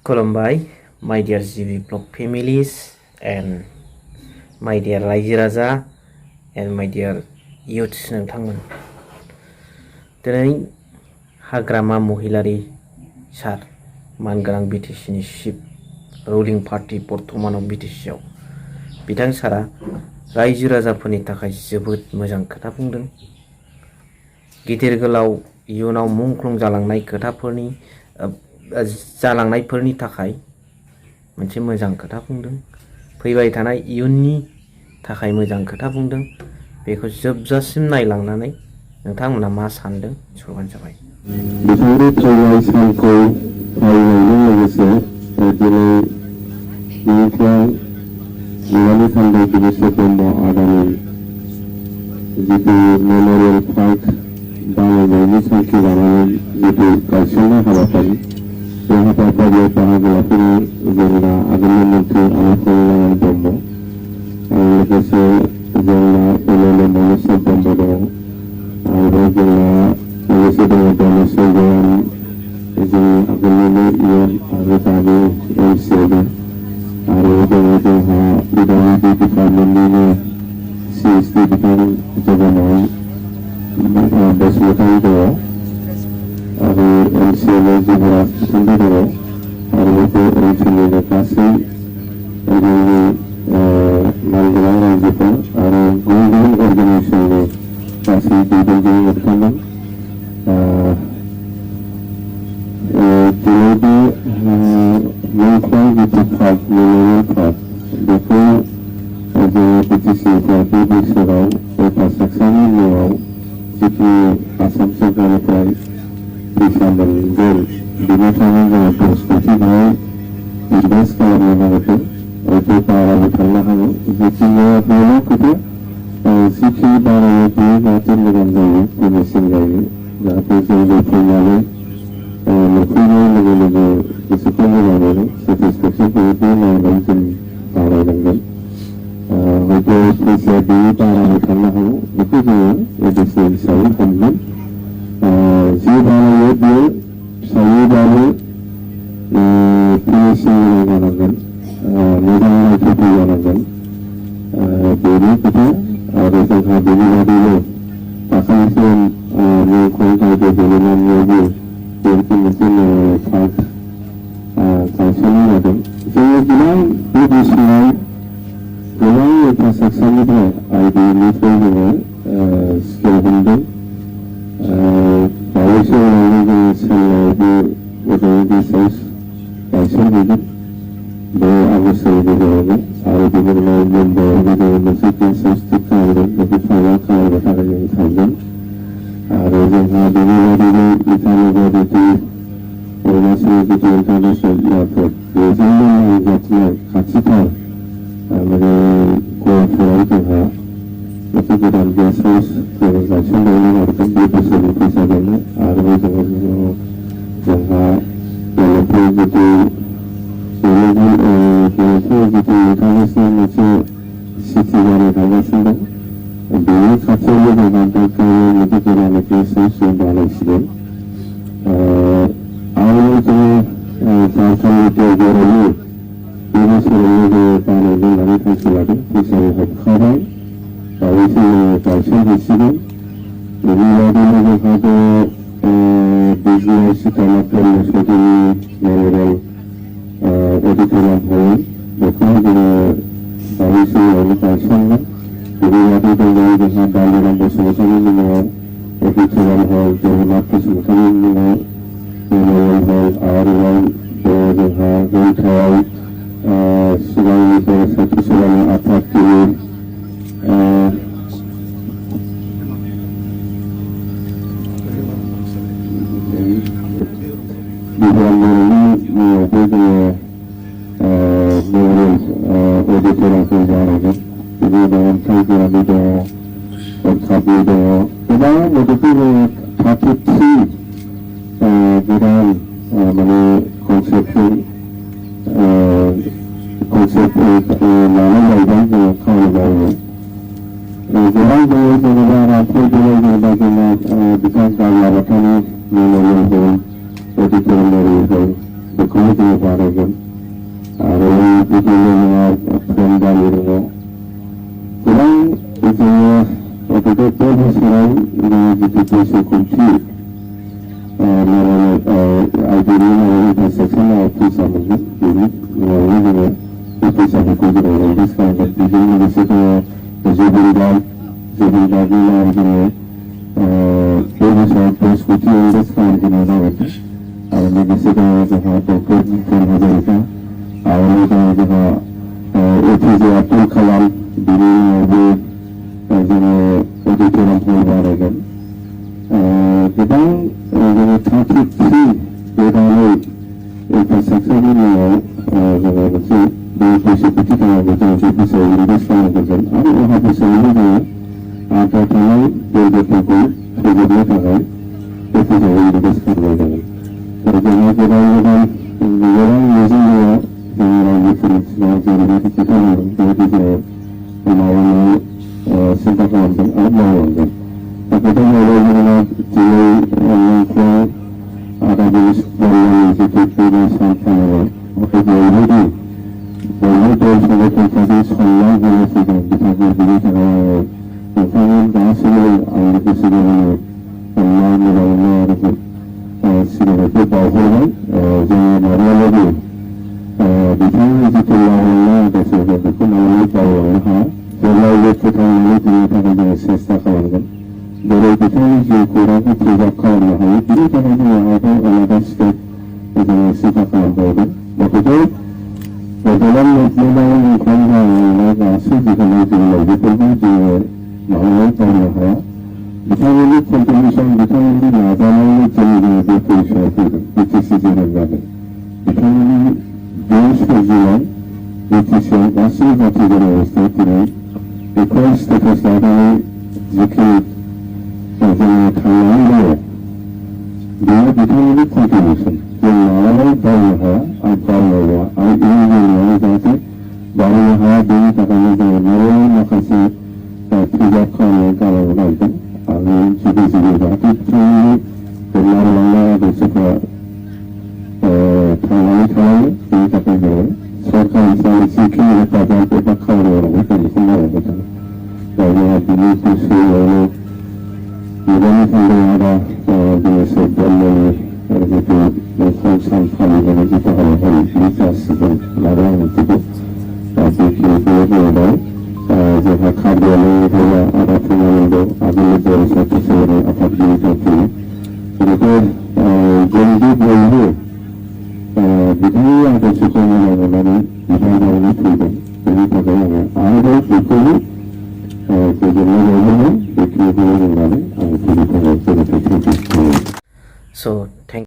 Kolombai, my dear GB blog families and my dear Raiji Raja and my dear youths नोंथांमोन दिनै हाग्रामा महिलारी सार मानगोनां बिटिसिनि chief ruling party बर्तमानाव बिटिसिआव बिथां सारा रायजो राजाफोरनि थाखाय जोबोद मोजां खोथा बुंदों। गिदिर गोलाव इयुनाव मुंख्लं जालांनायफोरनि थाखाय मोनसे मोजां खोथा बुंदों। फैबाय थानाय इयुननि थाखाय मोजां खोथा बुंदों। बेखौ जोबजासिम नायलांनानै नोंथांमोना मा सानदों सोरबानो जाबाय। बिथांनि थैनाय सानखौ फालिनायजों लोगोसे दिनै बेनिफ्राय मुगानि थान्दैगिरि ब्रह्म आदानि जितु मेमरियेल पार्क बानायनायनि थांखि लानानै जितु गायसननाय हाबाफारि बे हाबाफारियाव बाहागो लाफैनाय जोंना आगोलनि मन्थ्रि आलाफारिलाल ब्रह्म लोगोसे जोंना एमएलए मनेस्वर ब्रह्म दङ आरो जोंना लोगोसे दङ दानेश्वर जवान जोंनि आगोलनिनो इयुन आरो दानि एमसिआवबो आरो दङ जोंहा बिधानमन्त्रि डिपार्टमेन्टनिनो सिएसडि बिथां जगन्नाथ बसुमतारी दङ आरो एमसिएलए जुबराज बिथांबो दङ आरो बे ओनसोलनिनो गासै जोंनि मानगोनां रायजोफोर आरो गुबुन गुबुन अर्गानाइजेसननि गासै दैदेनगिरि बिथांमोन दिनै बे मुंख्लं जितु पार्क मेमरियेल पार्क बेखौ जोङो बिटिसिनिफ्राय बे बोसोराव इनफ्रास्ट्राक्चारनि मुङाव जितु आसाम सरकारनिफ्राय फैसा मोनगोन बेनिफ्रायनो जोङो 10 कोटि बेहाय इनभेस्ट खालामनो नागिरदों। हयथ' बाराबो थांनो हागौ जिखुनु बेल' खोथा जिखिनि बारायो बेयो जाहाथे मोजां जायो फिनिशिं जायो जाहाथे जोंबो फैनानै नुफैनाय लोगो लोगो गोसोखौ मोजां मोनो सेटिसफेक्सन फैयो बे नायनानै जों बारायनांगोन। हयथ' फैसाया बेयो बाराबो थांनो हागौ बेखौ जोङो एडिसनेल हिसाबै हमगोन। जि बारायो बेयो फिसायैबाबो फिनिशिं जानांगोन मोजां नायथावथाव जानांगोन बेनि खोथा आरो जोंहा बेनि बादैनो दाखालिसो मुंख्लं जायगा गेलेनायनियावबो बेबायदि मोनसे पार्क गायसननाय जादों। जोङो गोबां बे बोसोराव गोबां इनफ्रास्ट्राक्चारनिफ्राय आइडिनिफ्राय जोङो स्केल हमदों। बावैसो उनावनो जोङो सेल्लायावबो गथ'नि गेस्ट हाउस गायसनहैगोन बे आगष्टनि गेजेरावनो आरो बेनि उनाव मुम्बाइआवबो जोङो मोनसे गेस्ट हाउस थिग खालामदों बेखौ फाइनाल खालामनो थाखाय जों थांगोन आरो जोंहा बेनि बादैनो इटानगर जितु अरुणाचल जितु इन्टारनेसनेल एयारपर्ट बेजोंनो नांजाबनाय खाथिथार माने गवाफोराव जोंहा मोनसे गोदान गेस्ट हाउस जोङो गायसनबावनो नागिरदों बे बोसोरनि फैसाजोंनो आरो जोंहा गेलेफोर जितु इन्टारनेसनेल मोनसे सिटि जानो थांगासिनो दं बेनि खाथियावनो जोंहा दाखालि मोनसे गोदान गेस्ट हाउस जों बानायसिगोन आरो जोङो झारखन्डनिफ्राय बर'नि बे बोसोरावनो जोङो बानायनो होननानै थांखि लादों फैसाबो हाबखाबाय बावैसो जोङो गायसनहैसिगोन। बेनि बादैनो जोंहा दङ बिजनेस सिटालाफोर सौधुरि मेमरियेल अडिट'रियाम हल बेखौ जोङो बावैसो उनावनो गायसनगोन। बेनि बादै दंबावो जोंहा बालिराम बसुमतारिनि मुङाव अडिट'रियाम हल जगन्नाथ बसुमतारिनि मुङाव मेमरियेल हल आरोबाव दङ जोंहा गौथायाव सिगांनि बर' साहित्य सभानि आफादगिरि बिधान बर'नि मुङावबो जोङो मेमरियेल अडिट'रियामखौ बानायगोन। बेनि उनाव अन्थाइ गोरानि दङ हरखाबनि दङ गोबां मददखौ जोङो 33 गोदान माने कनसेप्टजों बारायगोन आरो बिदिनो नङा फ्रेम गारि दङ गोबां जोङो बे बोसोराव जोङो जितु बैसो खुंथि आइडिनि इन्टारसेक्सनाव फैसा मोनगोन बेनि उनावनो जोङो बे फैसाफोरखौ जोङो इनभेस्ट खालामगोन बेजों लोगोसे जोङो जुबिन गार्डनि उनाव जोङो बे बोसोराव 10 कोटि इनभेस्ट खालामजेननाय जाबाय आरो लोगोसे दङ जोंहा डक्टर भुपेन हाजरिका आरो दङ जोंहा एपिजे आब्दुल कालाम बिनि उनावबो जोङो अडिटोरियाम हल बानायगोन गोबां जोङो 33 गोदानै इन्फ्रास्ट्राक्चारनि मुङाव जोङो मोनसे बे बैसो खुथि खालामनांगौ जोङो बे फैसायाव इनभेस्ट खालामनांगोन आरो उहा फैसायावनो जोङो आद्रा थानाय जायगाफोरखौ फोजोबनो थाखाय बे फैसायाव इनभेस्ट खालामनाय जागोन आरो जोंहा गोबां मिजिं दङ जोंनि रायजोफोरनि सिगाङाव जेरैबायदि खोथा बुंदों बेबायदि जोङो मावनो सिन्था खालामदों आरो मावलांगोन दा खोथा मावबाय जोंहा दिनै नोंखौ आदा बिस बर'नि जितु फैनाय सान फालिबाय नाथाय बयबो दल संगठनफ्राबो सनमान होनो फैदों बिथांखौ बिनि थाखाय आङो नोंथांनि गासैबो आंनि गोसो गोरबोनि अननाय मोजां मोननाय आरो सिबिनायखौ बावहरबाय जोङो माब्लाबाबो बिथांनि जितु मावलांनाय आदर्श जों बेखौ मावनानै बावलांनो हाया जेब्लायबो फोथांनानै दोननो थाखाय जोङो सेस्था खालामगोन बोरै बिथांनि जिउ खौरांखौ प्रिजार्भ खालामनो हायो बिनि थाखाय जोङो आलादा स्टेप जोङो सिन्था खालामबावगोन गथ'फोर बड'लेण्ड मुभमेन्टआव नोंथां जालांनाय गासै बिहोमा जोंनाव बेफोरखौ जोङो मावनानै बावनो हाया बिथांमोननि कन्ट्रिबिउसन बिथांमोननि नाजानायावनो जोङो बे पजिसनाव फैदों बिटिसि जोनोम जादों बिथांमोननि बे सोरजिनाय बिटिसिआव गासै जाथि जन'गोष्ठिया दिनै बेखौ स्टेटास लानानै जिखिनि जोङो थांनानै दङ बेयो बिथांमोननि कन्ट्रिबिउसन जों मालाबाबो बावनो हाया आरो बावनाय नङा आरो इयुन जोलैयाबो जाहाथे बावनो हाया बेनि थाखायनो जोङो मालाबाबो माखासे प्रिजार्भ खालामनानै गालांनो नागिरदों आरो जुदि जाहाथे बिथांमोननि मावलांनाय आदर्शफ्रा थांनानै थानांगो बेनि थाखाय जोङो सरकारनिफ्राय जिखिनि हेफाजाब एबा खामानि मावनांगौ जों बेखौ मावलांबाय थागोन दा जोंहा बिनि गोसोआवनो गोबां फंबाय आदा दिनैसो ब्रह्मनि जितु नखर सान फालिनानै जितु हाबाफारि बे जासिगोन होननानै आं मिथिगौ दा बेखिनिखौ बुंबाय जोंहा खाबुआनो आदा फुङावबो आगोलनि बर' साहित्य सभानि आफादगिरि दंफैयो बेनिफ्राय जोंदि बयबो बिथांनि आदर्शखौ मोजां मोननानै बिथांमोनावनो फैदों बेनि थाखाय आङो आरोबाव बेखौनो गोजोननाय मोनदों बेखिनिखौ बुंनानै आं फोजोबनाय जाबाय So thank